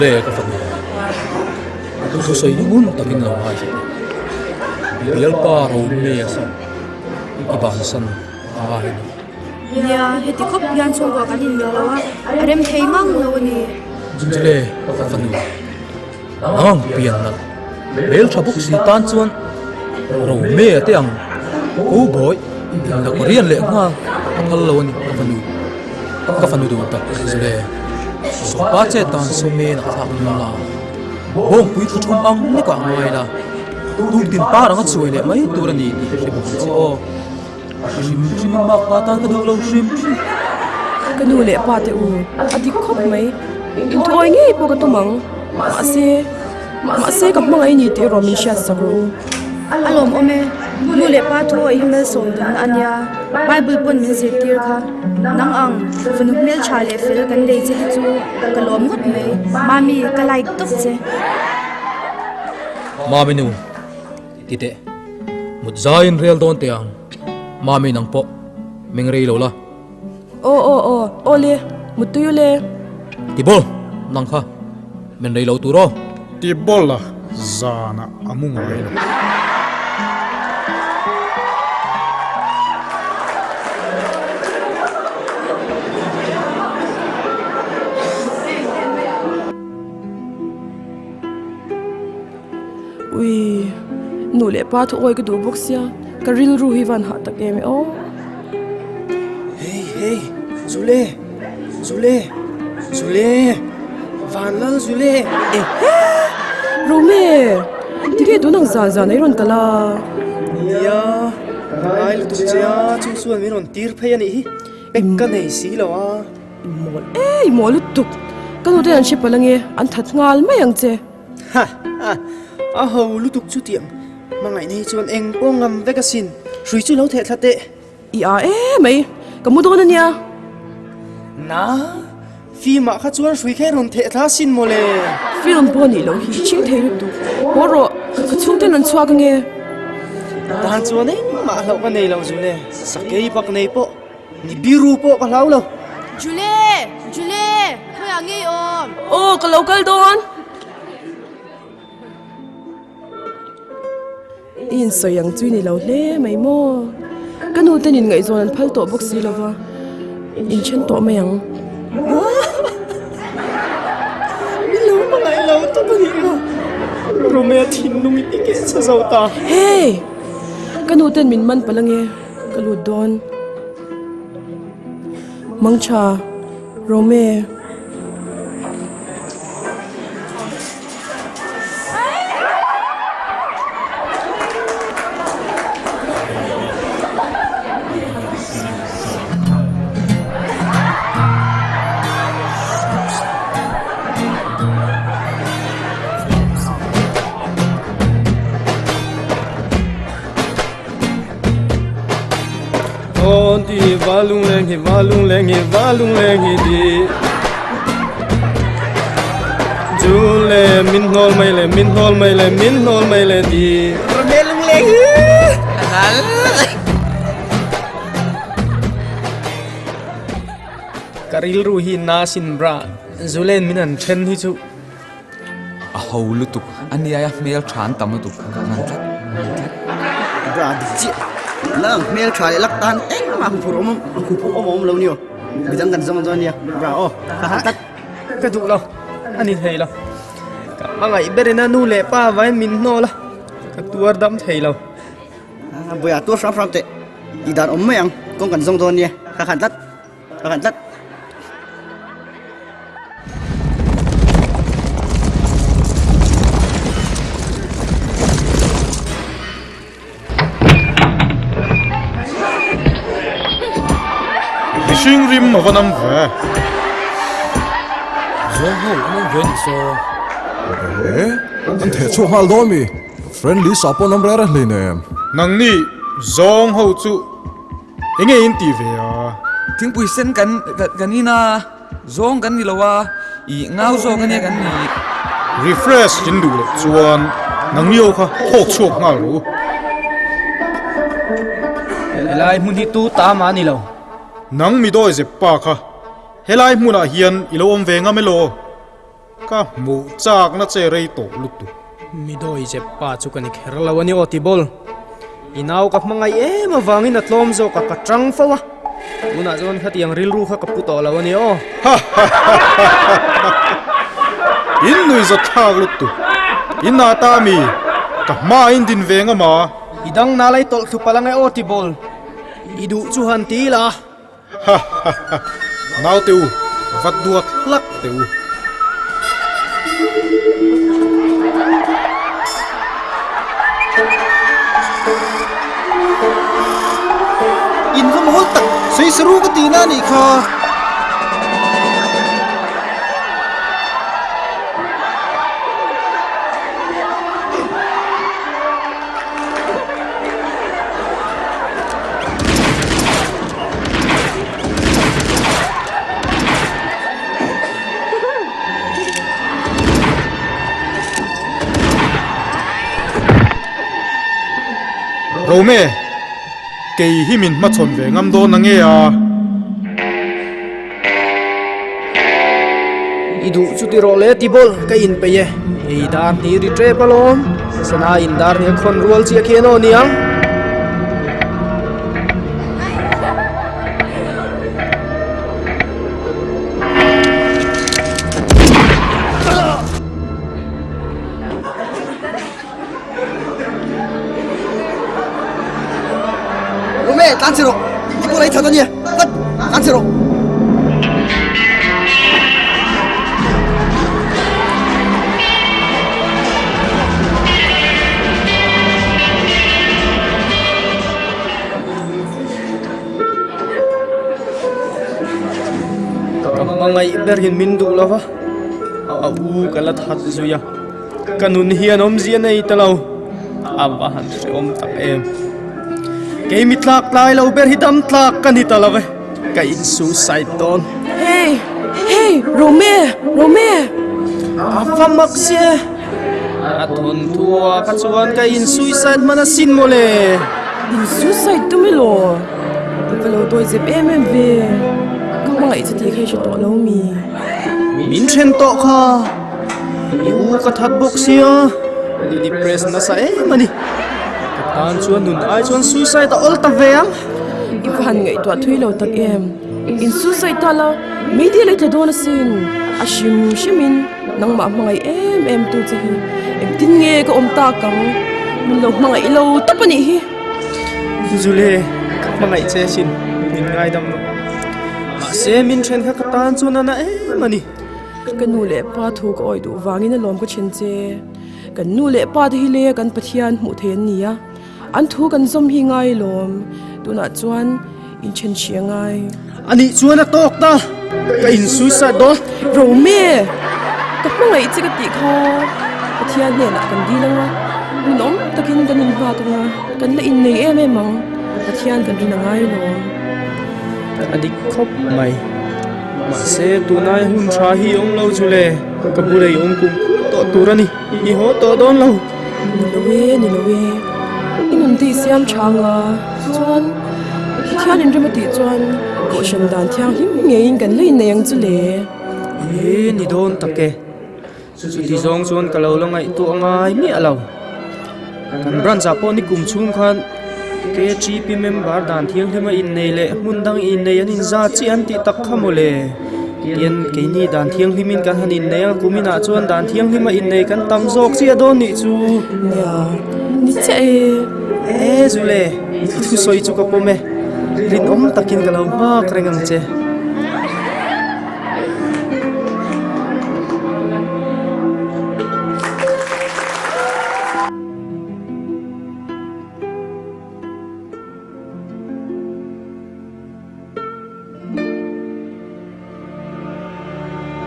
Zule ka fanu thusawi hi ngun takin lo ngaithla teh. Bialpa Romea sawn i bansan a ngai a ni. Nia, heti khawp hian chhungkua kan inmil lo a, a rem thei ngang lo a ni. Zule ka fanu nang pian nalh hmel tha bawk si tan chuan Romea te ang Cowboy inla Korean leh nghal a phal lo a ni ka fanu. Ka fanu duh tak zule sawpa che tan sawmen a thlak dawn la, bawngpui thu thum ang lekah a ngai la, tuktin par anga chuai leh mai tur a ni tih hre bawk ang che aw. Hrim hrim in mak pa tan ka duh lo hrim hrim. Ka nu leh pa te u, a dik khawp mai. Inthuawi ngei pawh ka tum ang. Mahse, mahse ka hmangaih ni tih erawh min hriat sak rawh u. A lawmawm e, nu leh pa thuawi hi malsawm dunna a nia, Bible pawn min zirtir kha. Nang ang, fanu hmeltha leh fel kan lei che hi chu ka lawm ngawt mai. Mami, ka like tawp che. Mami nu. Ti teh, mut zaiin rel dawn teh ang, Mami nang pawh meng rei lo la. Aw aw aw, aw le, mut tui u le. Ti bawl, nang kha men rei lo tur aw. Ti bawl a, zanah a mu ngai lo. Ui, nu leh pa thu awi ka duh bawk sia, ka rilru hi van hah tak em e aw. Hey hey, Zule, Zule, Zule, Vanlal Zule. Eh he, Rome, tinge tun ang zan zan ah i rawn kal a? Nia, ka ngai lutuk che a, chu chuan min rawn tir phei a nih hi, pek ka nei si lo a. I mawl e, i mawl lutuk, ka nu te an hre palh ange, an that nghal mai ang che. Ha ha, a ho lutuk chu tiang hmangaihna hi chuan eng pawh ngam vek asin, hrui chu lo theh thla teh. I a e mai, ka mu dawn ania. Na, film ah kha chuan hrui kha i rawn theh thla asin mawle. Film pawh nih loh hi i chhing thei lutuk, haw rawh, ka chhungten an chhuak ange. Tan chuan engmah hlauh ka nei lo Zule, sakei bak nei pawh. Ni biru pawh ka hlau lo. Jule! Jule! Khawiah ngei awm? Aw, ka lo kal dawn. I insawi ang chu i ni lo hle mai maw? Ka nu ten inngaihzawn an phal tawh bawk si lo va, inthen tawh mai ang. Ni lo hmangaih lo tawp a nih kha. Romeo thinlung i ti keh chhe zo ta. Hey! Ka nu ten min man palh ange. Ka lut dawn. Mangtha, Rome. Di va lung leng hi va lung leng hi va lung leng hi di Ju le min hnawl mai le min hnawl mai le min hnawl mai le di Rame lung leng hi Ka rilru hi na sin bra Julen min an then hi chu A ho lutuk a nia a hmel tha an tam lutuk ka ngan tlat ngan tlat. Bra dik chiah la ang hmel tha leh lak tan engmah hmu phur awm hmu phur awm awm lo ni aw midang kan zawng dawn nia bra aw ka han tlat. Ka duh lo a ni thei lo ka hmangaih berin a nu leh pa vain min hnawl a ka tuar dam thei lo. Buaia tuar hram hram teh tih dan awm mai ang kawng kan zawng dawn nia ka han tlat. Ka han tlat. Mihring rim a va nam ve. Zawng ho an awm ve nih saw. E, an theh chhuak nghal dawn mi? Friendly sa pawh an awm rere hleinem. Nangni zawng ho chu Enge in tih ve a? Thingpui sen kan kan in a, zawng kan ni lo a, ih ngau zawk ania kan nih. Refresh in duh loh chuan nangni ho kha thawk chhuak nghal rawh u. Helai hmun hi tu ta mah a ni lo. Nang mi dawi zep pa kha helai hmunah hian i lo awm ve ngam elaw? Ka hmuh chakna che rei tawh lutuk. Mi dawi zep pa chu ka ni kher lo a ni aw Tibol. I nau ka hmangaih em avangin a tlawm zawk a ka tang fo a. Tunah chuan khatiang rilru kha ka pu tawh lo a ni aw. In nui zawt thlak lutuk. In ah ta mi ka hma in din ve ngam a. I dang nal ai tawlh thlu palh ange aw Tibol. I duh chu han ti la. Ha ha ha! Naute u, va duat hlak teh u. In va mawl tak, sawisaru ka tihna a nih kha. Rome, kei hi min hmachhawn ve ngam dawn ange a? I duh chu ti rawh le ti bawl ka inpeih e. Hei dar hnih ri tep alawm. Sana in dar hnih a khawn rual chiah khian aw niang. Rome, tlan che rawh. I pawh lei that a nia. Vat, tlan che rawh. Ka hmangaih ber hian min duh lo va, a u ka la that zui a, ka nun hian awmzia nei ta lo, a va han hrehawm tak em. Kei mi tlak tlai lo ber hi dam tlak ka ni ta lo ve, ka in suicide dawn. Hey! Hey! Rome! Rome! A va mak sia! A thawnthu ah kha chuan ka in suicide hman asin mawle. In suicide tum elaw? Ka lo dawi zep em em ve. Ka hmangaih che tih kha i hre tawh lo mi? Min then tawh kha. I u ka that bawk sia. I depress nasa em a ni. Ka tan chuan nun ai chuan suicide a awl ta ve ang. I va han ngaihtuah thui lo tak em. In suicide ta la, meidil i tla dawn asin. A hrim hrim in. Nangmah hmangaih em em tu che hi engtin nge ka awm tak ang? Min lo hmangaih lo tawp a nih hi. Zule, ka hmangaih che sin, min ngaidam rawh. Mahse, min then kha ka tan chuan a na em a ni. Ka nu leh pa thu ka awih duh vangin alawm ka then che. Kan nu leh pa te hi leia kan Pathian hmuh thei an ni a. An thu kan zawm hi ngai lawm, tunah chuan inthen hrih a ngai. A nih chuan a tawk ta, ka in suicide dawn. Rome, ka hmangaih che ka tih kha Pathian hnenah kan dil ang a, rinawm takin kan inhak ang a, kan la innei em em ang, Pathian kan rin a ngai lawm. A dik khawp mai, mahse tunai hun tha hi awm lo chu le, ka bulei awm kum khur tawh tur a ni, i haw tawh dawn lo. Ni lo e, ni lo e. I nun te i siam chang a, chuan Pathian in rem a tih chuan Kohhran dan thianghlim ngeiin kan la innei ang chu le. E, ni dawn tak e. Chuti zawng chuan ka lo la ngaihtuah ngai miah lo. Kan branch ah pawh ni kum chhung khan KGP member dan thianghlima innei leh hmun dang innei an inzat chiah an tih tak kha maw le. Tian keini dan thianghlimin kan han innei a, kuminah chuan dan thianghlima innei kan tam zawk chiah dawn nih chu. Nia, ni chiah e. E Zule, i thusawi chu ka pawm e. Rinawm takin ka lo nghak reng ang che.